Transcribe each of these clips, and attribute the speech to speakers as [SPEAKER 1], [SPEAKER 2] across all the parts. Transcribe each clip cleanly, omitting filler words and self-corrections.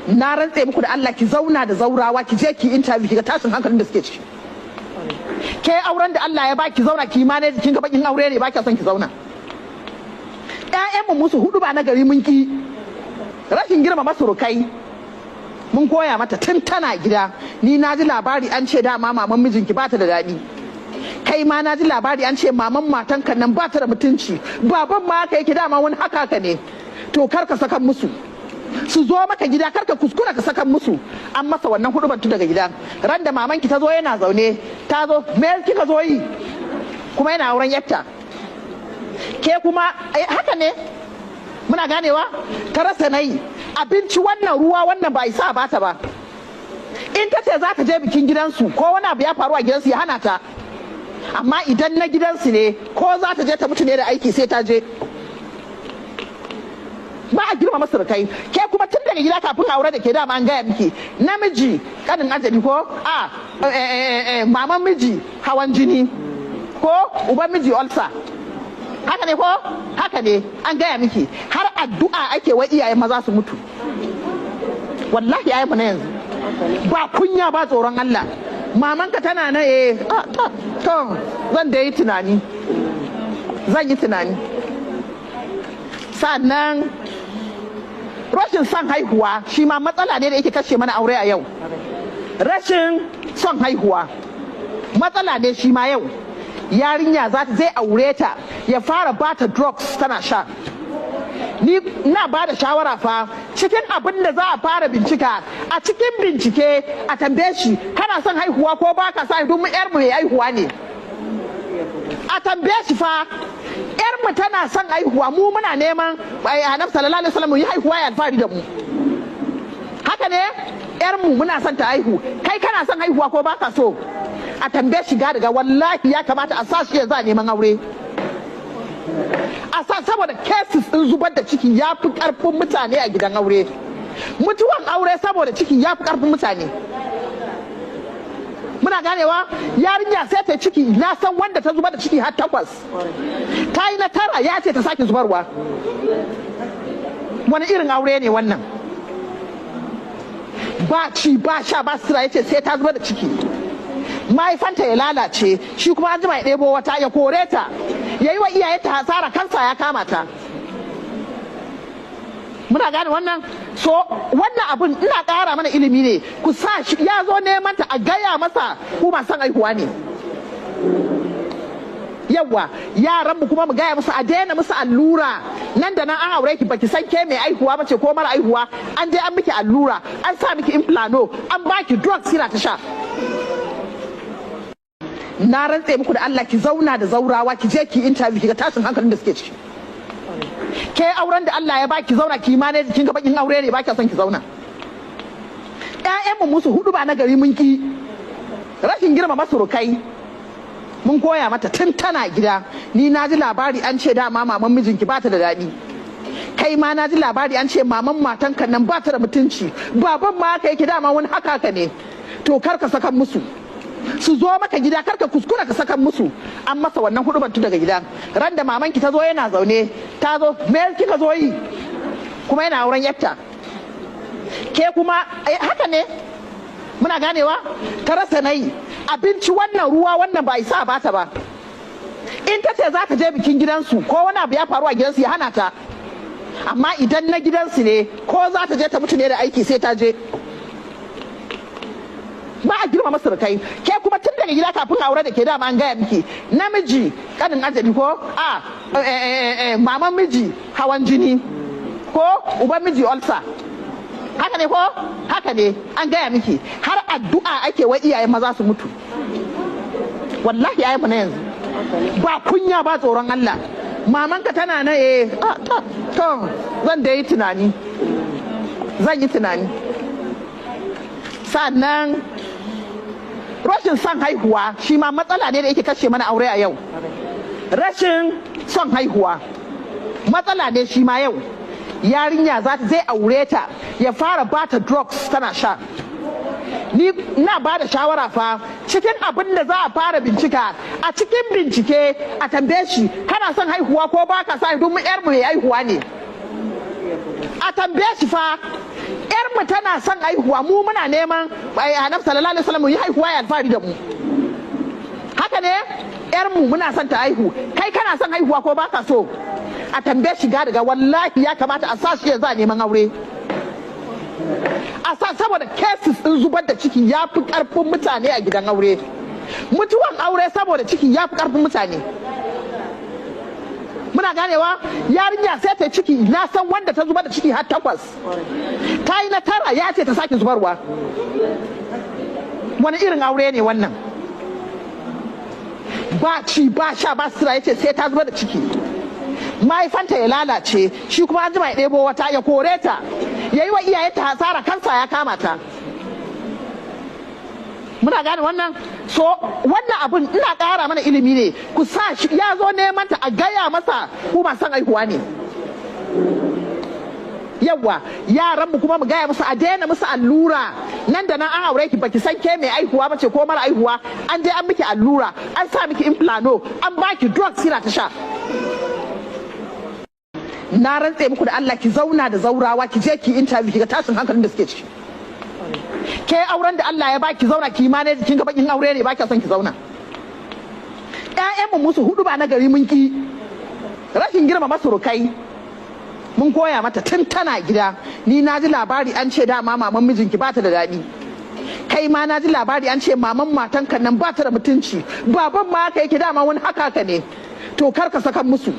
[SPEAKER 1] Na rantse muku da Allah, ki zauna da zaurawa, ki je ki interview, ki ga tashin hankalin da suke ciki. Ke auren da Allah ya ba ki zauna ki manage, kin ga bakin aure ne, ba ki son ki zauna. Ƴaƴan mu musu hudu ba na gari, mun ki. Rashin girmama surukai, mun koya mata tun tana gida. Ni na ji labari an ce dama maman mijinki ba ta da daɗi. Kai ma na ji labari an ce maman matanka nan ba ta da mutunci. Baban ma haka yake, dama wani haka haka ne. To kar ka saka musu su zo maka gida, kar ka kuskura ka saka musu. An masa wannan hudu tun daga gida. Ran da mamanki ta zo, yana zaune, ta zo, "Me kika zo yi?" Kuma yana auren yatta. Ke kuma haka ne. Muna ganewa? Ta rasa nayi abinci, wannan ruwa, wannan ba isa ba ta ba. In ta ce za ta je bikin gidansu ko wani abu ya faru a gidansu, ya hana ta. Amma idan na gidansu ne, ko za ta je ta mutu ne da aiki, sai ta je. Ba a girmama surukai. Ke kuma tun daga gida kafin aure da ke dama an gaya miki, namiji kanin ajali, ko a maman miji hawan jini, ko uban miji ulcer. Haka ne ko? Haka ne. An gaya miki, har addu'a ake wai iyayen maza su mutu. Wallahi yayanmu na yanzu ba kunya, ba tsoron Allah. Mamanka tana na, eh, to zan da yi tunani, zan yi tunani. Sannan rashin son haihuwa shi ma matsala ne da yake kashe mana aure a yau. Rashin son haihuwa matsala ne shi ma yau. Yarinya za ta zai aure ta, ya fara bata drugs tana sha. Ni na ba da shawara fa, cikin abin da za a fara bincika, a cikin bincike a tambaye shi, kana son haihuwa ko ba ka son? Domin yar mu mai haihuwa ne. A tambaye shi fa, yar mu tana son haihuwa, mu muna neman Annabi sallallahu alaihi wasallam yi haihuwa ya alfahari da mu. Haka ne? Yar mu muna son ta haihu, kai kana son haihuwa ko ba ka so? A tambaye shi ga daga. Wallahi ya kamata a sa shi yanzu a neman aure, a sa, saboda cases din zubar da ciki ya fi karfin mutane a gidan aure. Mutuwan aure saboda ciki ya fi karfin mutane. Muna ganewa? Yarinya sai ta ciki, na san wanda ta zubar da ciki har takwas. Ta yi na tara, ya ce ta sake zubarwa. Wani irin aure ne wannan? Ba ci, ba sha, ba sutura, ya ce sai ta zubar da ciki. Mahaifanta ya lalace, shi kuma an jima ya ɗebo wata, ya kore ta, ya yi wa iyayenta hasara, kansa ya kama ta. Muna gane wannan? So wannan abun ina ƙara mana ilimi ne. Ku sa shi ya zo neman ta, a gaya masa ku masu son aihuwa ne. Yawa yaran mu kuma mu gaya musu a daina musu allura nan da nan. An aure ki, baki san ke mai aihuwa bace ko mara aihuwa, an je an miki allura, an sa miki Implanon, an baki drugs kina ta sha. Na rantse muku da Allah, ki zauna da zaurawa, ki je ki interview, ki ga tashin hankalin da suke ciki. Ke auren da Allah ya ba ki zauna ki manage, kin ga bakin aure ne, ba ki son ki zauna. Ƴaƴan mu musu hudu ba na gari, mun ki. Rashin girmama surukai, mun koya mata tun tana gida. Ni na ji labari an ce dama maman mijinki ba ta da daɗi. Kai ma na ji labari an ce maman matanka nan ba ta da mutunci. Baban ma haka yake, dama wani haka haka ne. To kar ka saka musu su zo maka gida, kar ka kuskura ka saka musu. An masa wannan hudu tun daga gida. Ran da mamanki ta zo, yana zaune, ta zo, "Me kika zo yi?" Kuma yana auren yatta. Ke kuma haka ne. Muna ganewa? Ta rasa nayi abinci, wannan ruwa, wannan ba isa ba ta ba. In ta ce za ta je bikin gidansu ko wani abu ya faru a gidansu, ya hana ta. Amma idan na gidansu ne, ko za ta je ta mutu ne da aiki, sai ta je. Ba a girmama surukai. Ke kuma tun daga gida kafin aure da ke dama an gaya miki, namiji kanin ajali, ko a maman miji hawan jini, ko uban miji ulcer. Haka ne ko? Haka ne. An gaya miki, har addu'a ake wai iyayen maza su mutu. Wallahi yayanmu na yanzu ba kunya, ba tsoron Allah. Mamanka tana na, eh, to zan da yi tunani, zan yi tunani. Sannan rashin son haihuwa shi ma matsala ne da yake kashe mana aure a yau. Rashin son haihuwa matsala ne shi ma yau. Yarinya za ta zai aure ta, ya fara bata drugs tana sha. Ni na ba da shawara fa, cikin abin da za a fara bincika, a cikin bincike a tambaye shi, kana son haihuwa ko ba ka son? Domin yar mu mai haihuwa ne. A tambaye shi fa, yar mu tana son haihuwa, mu muna neman Annabi sallallahu alaihi wasallam yi haihuwa ya alfahari da mu. Haka ne, yar mu muna son ta haihu, kai kana son haihuwa ko baka so? A tambaye shi ga daga, wallahi ya kamata a sa shi ya za neman aure. A sa, saboda cases din zubar da ciki ya fi karfin mutane a gidan aure. Mutuwan aure saboda ciki ya fi karfin mutane. Muna ganewa? Yarinya sai ta ciki, na san wanda ta zubar da ciki har 8, ta yi na 9 ya ce ta sake zubarwa. Wani irin aure ne wannan? Ba ci ba sha ba sutura, ya ce sai ta zubar da ciki. Mahaifanta ya lalace, shi kuma an jima ya ɗebo wata ya kore ta, ya yi wa iyayenta hasara, kansa ya kama ta. Muna gane wannan? So wannan abun ina ƙara mana ilimi ne. Ku sa shi ya zo neman ta, a gaya masa ku masu son haihuwa ne. Yawa yaran mu kuma mu gaya musu a daina musu allura. Nan da nan an aure ki, baki san ke mai aihuwa bace ko mara aihuwa, an je an miki allura, an sa miki implano, an baki drugs kina ta sha. Na rantse muku da Allah, ki zauna da zaurawa, ki je ki interview ki ga tashin hankalin da suke ciki. Ke auren da Allah ya baki, zauna ki manage, kin ga bakin aure ne, baki son ki zauna. Ƴaƴan mu musu hudu ba na gari mun ki. Rashin girmama surukai mun koya mata tun tana gida. Ni na ji labari an ce dama maman mijinki ba ta da daɗi. Kai ma na ji labari an ce maman matanka nan ba ta da mutunci. Baban ma haka yake dama, wani haka haka ne. To kar ka sakan musu.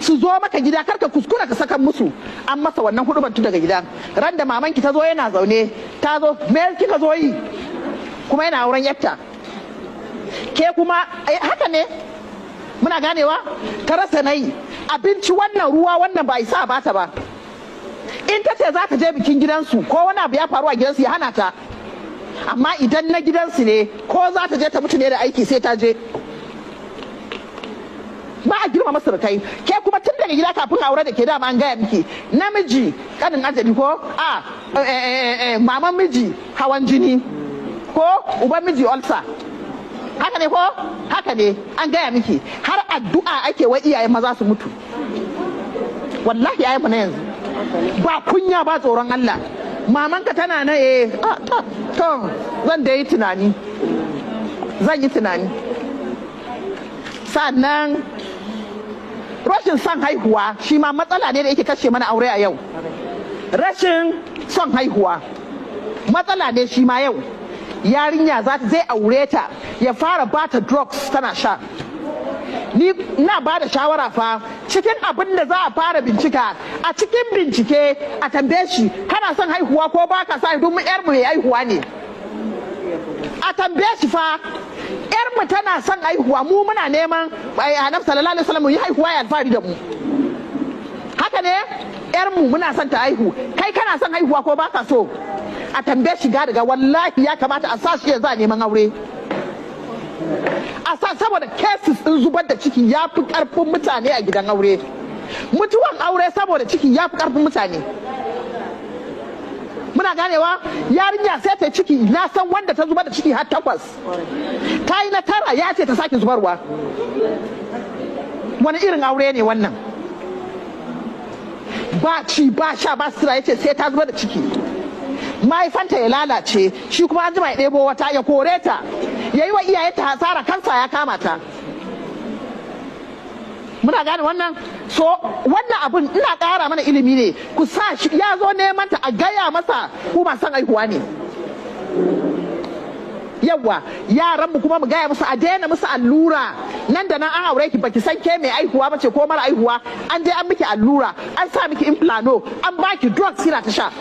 [SPEAKER 1] Su zo maka gida, kar ka kuskura ka sakan musu. An masa wannan hudubar tun daga gida. Ran da mamanki ta zo yana zaune, ta zo, me kika zo yi? Kuma yana auren yatta. Ke kuma haka ne. Muna ganewa? Ta rasa nayi. Abinci wannan, ruwa wannan, ba isa ba ta ba. In ta ce za ta je bikin gidansu ko wani abu ya faru a gidansu, ya hana ta. Amma idan na gidansu ne, ko za ta je ta mutu ne da aiki, sai ta je. Ba a girmama surukai. Ke kuma tun daga gida kafin aure da ke dama an gaya miki, namiji kanin ajali ko a maman miji hawan jini ko uban miji ulcer. Haka ne ko? Haka ne, an gaya miki. Har addu'a ake wa iyayen maza su mutu. Wallahi yayan mu na yanzu ba kunya ba tsoron Allah. Mamanka tana na to zan da yi tunani, zan yi tunani. Sannan rashin son haihuwa shi ma matsala ne da yake kashe mana aure a yau. Rashin son haihuwa matsala ne shi ma yau. Yarinya za ta zai aure ta, ya fara bata drugs tana sha. Ni na ba da shawara fa, cikin abin da za a fara bincika a cikin bincike, a tambaye shi kana son haihuwa ko baka son, domin yar mu mai haihuwa ne. A tambaye shi fa, yar mu tana son haihuwa, mu muna neman Annabi sallallahu alaihi wasallam yi haihuwa ya alfahari da mu. Haka ne, yar mu muna son ta haihu, kai kana son haihuwa ko baka so? A tambaye shi ga daga, wallahi ya kamata a sa shi ya za neman aure. A sa, saboda cases din zubar da ciki ya fi karfin mutane a gidan aure. Mutuwan aure saboda ciki ya fi karfin mutane. Muna ganewa? Yarinya sai ta ciki, na san wanda ta zubar da ciki har 8, ta yi na 9 ya ce ta sake zubarwa. Wani irin aure ne wannan? Ba ci ba sha ba sutura, ya ce sai ta zubar da ciki. Mahaifanta ya lalace, shi kuma an jima ya ɗebo wata ya kore ta, ya yi wa iyayenta hasara, kansa ya kama ta. Muna gane wannan? So wannan abun ina ƙara mana ilimi ne. Ku sa shi ya zo neman ta, a gaya masa ku masu son haihuwa ne. Yawa yaran mu kuma mu gaya musu a daina musu allura. Nan da nan an aure ki, baki san ke mai aihuwa bace ko mara aihuwa, an je an miki allura, an sa miki implano, an baki drugs kina ta sha.